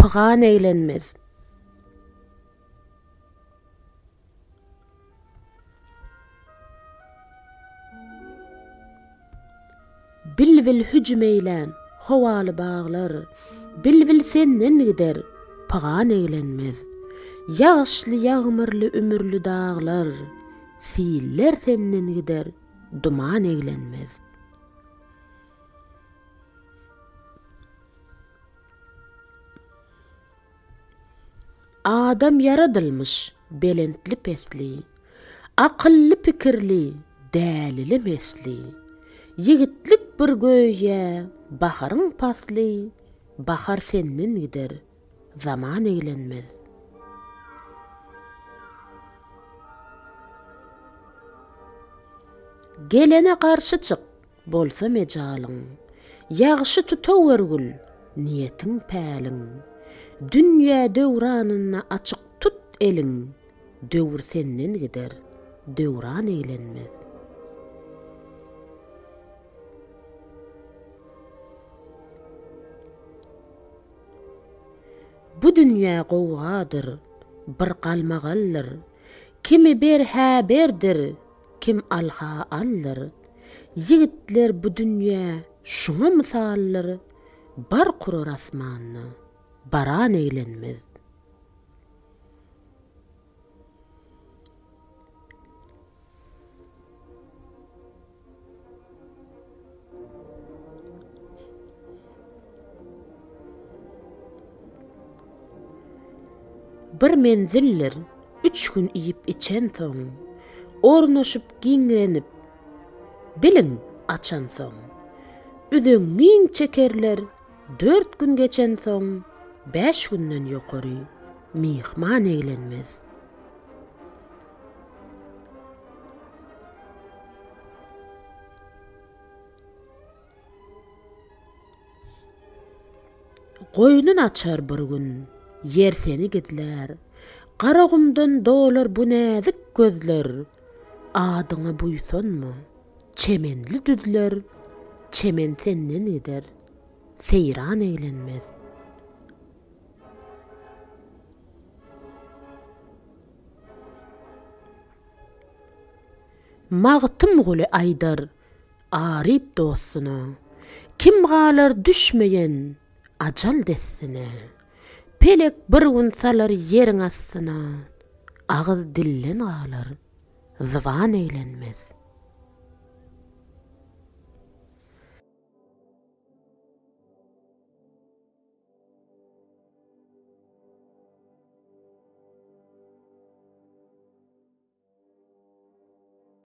Pygan eglenmez. Bilbil hüjüm eýlän howaly baglar, Bilbil senden gider, pygan eglenmez. Ýagyşly, ýagmyrly, ümürli daglar, Siller senden gider, duman eglenmez. Adam ýaradylmyş belentli-pesli, Akylly-pikirli, dälili-mesli. Ýigitlik bir göýä baharyň pasly, Bahar senden gider, zaman eglenmez. Gelene garşy çyk, Bolsa mejalyň, Ýagşy tutawergül, niýetiň-päliň. Dünýä döwranynda açyk tut eliň, Döwür senden gider, döwran eglenmez. Bu dünýä gowgadyr, bir galmagaldyr, Kimi ber-hä berdir, Kim al-ha aldyr. Ýigitler bu dünýä şuňa mysaldyr, Bark urar asmanda, baran eglenmez. Bir menzildir, üç gün iýip-içensoň, Ornaşyp giňrenip, biliň açansoň. Üzeňňiň çekerler dört gün geçensoň, Bäş günden ýokary myhman eglenmez. Goýnun açar bir gün, ýer seni gizlär, Garagumdan dolar bu näzik gözler, Adyňa buýsanma, çemenli düzler, Çemen senden gider, seýran eglenmez. Magtymguly aýdar aryp dostuna, Kim galar düşmeýen ajal destine? Pelek bir gün salar ýeriň astyna, Agyz dilden galar, zyban eglenmez.